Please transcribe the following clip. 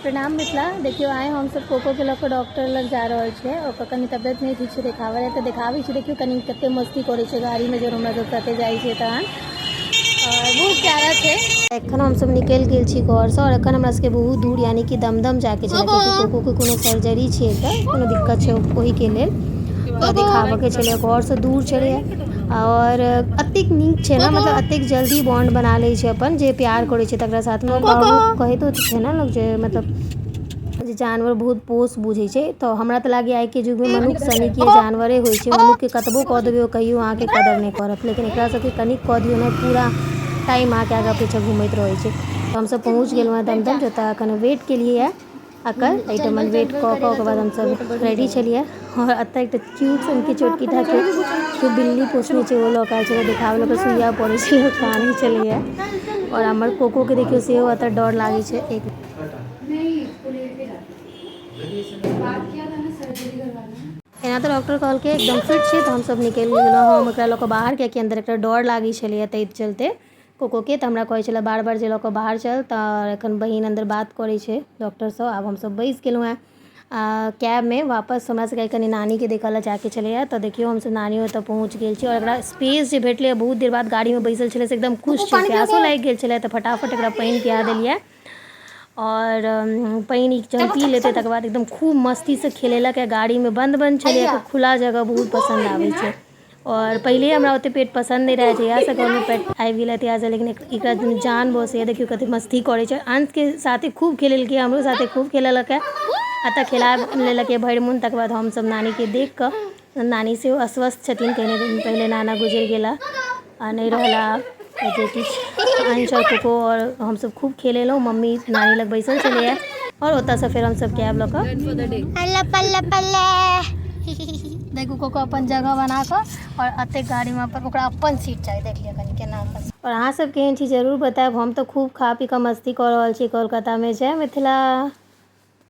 प्रणाम मिथिला। देखियौ, आइ हमसभ कोकोके लऽ कऽ डॉक्टर लग जा रहल छियै। ओकर कनि तबियत नहि ठीक छै, देखाबऽ लए तऽ देखाबै छी। देखियौ, कनि कते मस्ती करै छै गाड़ीमे जब हमरा सब साथे जाइ छै तहन, आओर बहुत प्यारा छै। एखन हमसभ निकलि गेल छी घरसँ आओर एखन हमरा सबके बहुत दूर, यानी कि दमदम जाइके छलै, कियाकि कोकोके कोनो सर्जरी छै, एकटा कोनो दिक्कत छै, ओहिके लेल तऽ देखाबऽके छलै। घरसँ दूर छलैए आओर एतेक नीक छै ने, मतलब एतेक जल्दी बॉन्ड बना लै छै अपन जे प्यार करै छै तकरा साथमे। कहितो छै ने लोक जे मतलब जे जानवर बहुत पोस बुझै छै, तऽ हमरा तऽ लागैए आइके युगमे मनुक्खसँ नीक जानवरे होइ छै। मनुक्खके कतबो कऽ देबै, ओ कहियो अहाँके कदर नहि करत, लेकिन एकरा सबके कनिक कऽ दियौ ने, पूरा टाइम अहाँके आगाँ पीछा घुमैत रहै छै। तऽ हमसब पहुँच गेलहुँ हँ दमदम, जतऽ एखन वेट केलियै एकर। एहिठमन वेट कऽ कऽ ओकर बाद हमसब रेडी छलियै आओर एतऽ एकटा क्यूट सनके छोटकी टाके जो बिल्ली पोसने छै, ओ लऽ कऽ आयल छलै देखाबै लए। ओकर सुइया पड़ै छलै, ओ कानै छलैए। आओर हमर कोकोके देखियौ, सेहो एतऽ डर लागै छै। एक एना तऽ डॉक्टर कहलकै एकदम फिट छै। तऽ हमसब निकलि गेलहुँ, हम एकरा लऽ कऽ बाहर, कियाकि अन्दर एकरा डर लागै छलैए। ताहि चलते कोकोके तऽ हमरा कहै छलै बार बार जे लऽ कऽ बाहर चल। तऽ एखन बहिन अन्दर बात करै छै डॉक्टरसँ। आब हमसब बैसि गेलहुँ हेँ कैबमे। वापस हमरा सबके कनि नानीके देखऽ लए जाइके छलैए। तऽ देखियौ, हमसब नानी ओतऽ पहुँच गेल छी आओर एकरा स्पेस जे भेटलैए, बहुत देर बाद गाड़ीमे बैसल छलै, से एकदम खुश छै। प्यासो लागि गेल छलै, तऽ फटाफट एकरा पानि पिया देलियै। आओर पानि जहन पी लेतै, तकर बाद एकदम खूब मस्तीसँ खेलेलक। गाड़ीमे बन्द बन्द छलैए, खुला जगह बहुत पसन्द आबै छै। आओर पहिले हमरा ओतेक पेट पसन्द नहि रहै, जहियासँ घरमे पेट आबि गेलै तहियासँ। लेकिन एकरा जान बसैए। देखियौ, कतेक मस्ती करै छै। अंशके साथे खूब खेलेलकै, हमरो साथे खूब खेलेलक। एतऽ खेला लेलक भरि मोन। तकर बाद हमसब नानीके देख कऽ, नानी सेहो अस्वस्थ छथिन, कनि दिन पहिले नाना गुजरि गेला आ नहि रहला आब। जे किछु, अंश आओर कोको आओर हमसब खूब खेलेलहुँ। मम्मी नानी लग बैसल छलैए आओर ओतऽसँ फेर हमसब कैब लऽ कऽ पल्ला पल्ला पल्ला। देखू, कोको अपन जगह बना कऽ आओर एतेक गाड़ीमे अपन ओकरा अपन सीट चाही। देख लिअ कनि केना अपन। आओर अहाँ सब केहन छी, जरूर बतायब। हम तऽ खूब खा पी कऽ मस्ती कऽ रहल छी कोलकातामे। जय मिथिला।